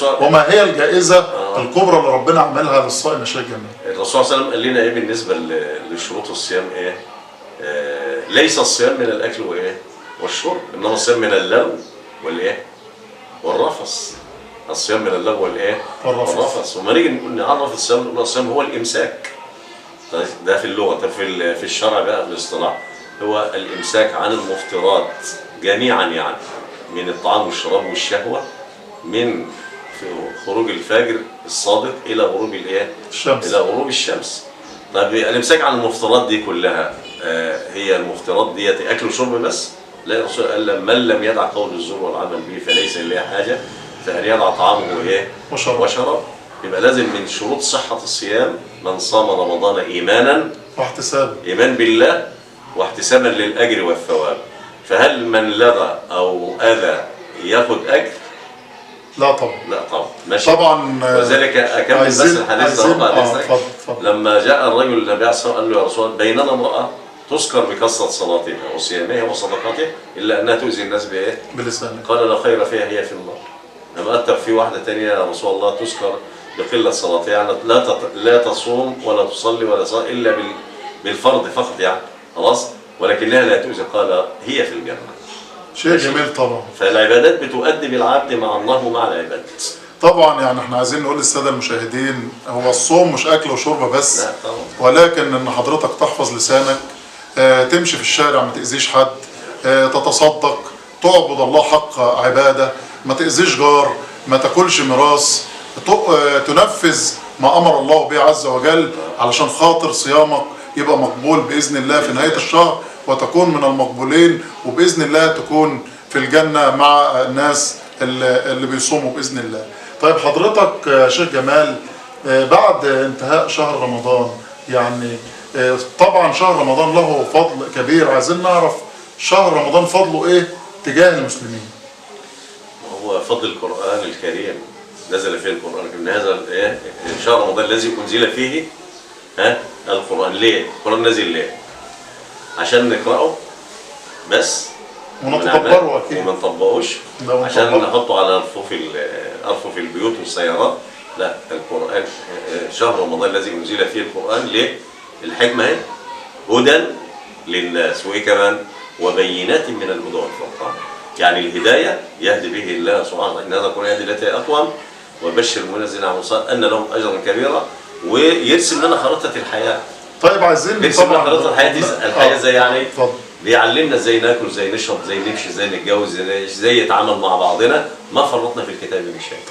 الرسول وما هي الجائزة الكبرى اللي ربنا عملها للصائم يا شيخ جمال؟ الرسول صلى الله عليه وسلم قال لنا ايه بالنسبة لشروط الصيام؟ ايه؟ ليس الصيام من الاكل وايه؟ والشرب، انما الصيام من اللغو والايه؟ والرفث. الصيام من اللغو والايه؟ والرفث. والرفث. وما نيجي نقول نعرف الصيام نقول الصيام هو الامساك. طيب ده في اللغة، طب في الشرع بقى في الاصطلاح هو الامساك عن المفطرات جميعا، يعني من الطعام والشراب والشهوة، من خروج الفجر الصادق الى غروب الايه؟ الشمس. الى غروب الشمس. طيب الامساك عن المفطرات دي كلها، هي المفطرات ديت اكل وشرب بس؟ لا، الرسول قال من لم يدع قول الزور والعمل به فليس لله حاجة فان يدع طعامه ايه؟ وشرابه. وشراب. يبقى لازم من شروط صحة الصيام من صام رمضان ايمانا واحتسابا، ايمان بالله واحتسابا للاجر والثواب. فهل من لغى او اذى ياخد اجر؟ لا طبعا. لا طبعا. ماشي طبعا. وذلك اكمل بس الحديث ده بعد اذنك. اتفضل اتفضل. لما جاء الرجل للنبي عليه الصلاة والسلام قال له يا رسول الله بيننا امراة تذكر بكثرة صلاتها وصيامها وصدقاتها الا انها تؤذي الناس بايه؟ بلسانك. قال لا خير فيها هي في النار. لما اتى في واحدة ثانية يا رسول الله تذكر بقلة صلاتها، يعني لا تصوم ولا تصلي ولا صلاة الا بالفرض فقط، يعني خلاص، ولكنها لا تؤذي. قال هي في الجنة. شيء جميل طبعا. فالعبادات بتؤدي بالعبد مع الله ومع العباد. طبعا يعني احنا عايزين نقول للسادة المشاهدين هو الصوم مش اكل وشرب بس، لا طبعا، ولكن ان حضرتك تحفظ لسانك، تمشي في الشارع ما تأذيش حد، تتصدق، تعبد الله حق عباده، ما تأذيش جار، ما تاكلش ميراث، تنفذ ما امر الله به عز وجل، علشان خاطر صيامك يبقى مقبول باذن الله في نهاية الشهر، وتكون من المقبولين، وباذن الله تكون في الجنة مع الناس اللي بيصوموا باذن الله. طيب حضرتك يا شيخ جمال، بعد انتهاء شهر رمضان، يعني طبعا شهر رمضان له فضل كبير، عايزين نعرف شهر رمضان فضله ايه تجاه المسلمين؟ هو فضل القرآن الكريم، نزل فيه القرآن الكريم، هذا ايه شهر رمضان الذي انزل فيه القرآن. ليه؟ القرآن نزل ليه؟ عشان نقرأه بس ونتدبره اكيد وما نطبقوش، عشان نحطه على ارفف البيوت والسيارات. لا، القرآن شهر رمضان الذي انزل فيه القرآن ليه؟ الحكمة اهي، هدى للناس، وايه كمان؟ وبينات من الهدى والفرقان. يعني الهداية يهدي به الله سبحانه، ان هذا القرآن يهدي التي اقوم وبشر المؤمنين ان لهم اجرا كبيرا، ويرسم لنا خريطة الحياة. طيب عايزين يرسم لنا خريطة الحياة دي، الحياة زي يعني بيعلمنا ازاي ناكل، ازاي نشرب، ازاي نمشي، ازاي نتجوز، ازاي نتعامل مع بعضنا. ما فرطنا في الكتاب من شيء.